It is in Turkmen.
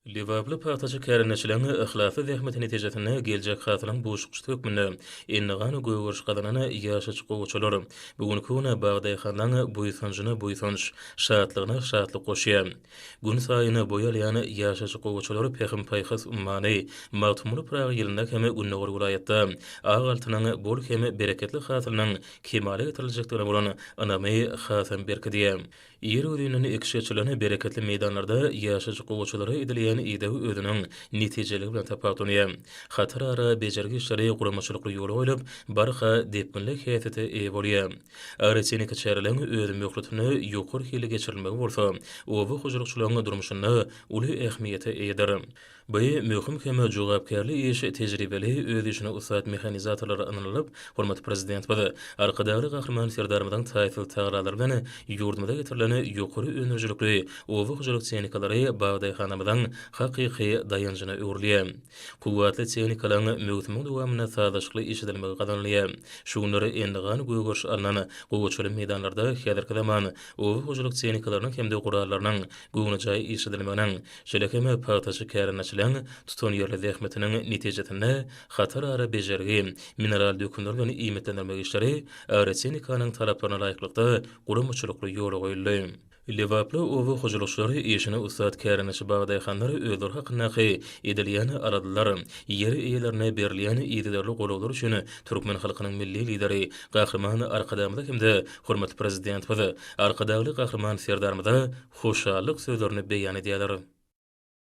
Lebaply pagtaçy kärendeçileriň yhlasly zähmeti netijesinde geljek hasylyň buşlukçysy hökmünde endigan gögeriş gazanan ýaşajyk gowaçalar bu günki gün bag daýhanlaryň buýsanjyna buýsanç, şatlygyna şatlyk goşýar. Günsaýyn boý alýan ýaşajyk gowaçalar Pähim-paýhas ummany Magtymguly Pyragy ýylynda hem gündogar welaýatda ak altynyň bol hem bereketli hasylynyň kemala getiriljekdigine bolan ynamy hasam berkidýär. Ýer gözünden ekiş geçirilen bereketli meýdanlarda ýaşajyk gowaçalara edilýän ideg özüniň netijeliligi bilen tapawutlanýar. Hatarara bejergi işleri guramaçylykly ýola goýlup, barha depginli häsiýete eýe bolýar. Agrotehniki çäreleriň öz möhletinde ýokary hilli geçirilmegi bolsa, oba hojalykçylaryň durmuşynda uly ähmiýete eýedir. Bu möhüm hem jogapkärli iş tejribeli, öz işine ussat mehanizatorlara ynanylyp, hormatly Prezidentimiz Arkadagly Gahryman Serdarymyzyň taýsyz tagallalary bilen ýurdumyza getirilen ýokary öndürijilikli oba hojalyk tehnikalary bag-daýhanlarymyzyň hakyky daýanjyna öwrülýär. Kuwwatly tehnikalaryň möwsümiň dowamynda sazlaşykly işledilmegi gazanylýar. Şu günler endigan gögeriş alnan gowaçaly meýdanlarda häzirki zaman oba hojalyk tehnikalarynyň hem-de gurallarynyň göwnejaý işledilmeginiň, şeýle hem pagtaçy kärendeçileň tutanýerli zähmetiniň netijesinde hatarara bejergi, mineral dökünler bilen iýmitlendirmek işleri agrotehnikanyň talaplaryna laýyklykda guramaçylykly ýola goýuldy. Lebaply oba hojalykçylary, işine ussat kärendeçi bag-daýhanlar özleri hakyndaky edilýän aladalar, ýer eýelerine berilýän yzygiderli golawlar üçin türkmen halkynyň Milli Lideri Gahryman Arkadagymyza hem-de hormatly Prezidentimiz Arkadagly Gahryman Serdarymyza hoşallyk sözlerini beýan edýärler.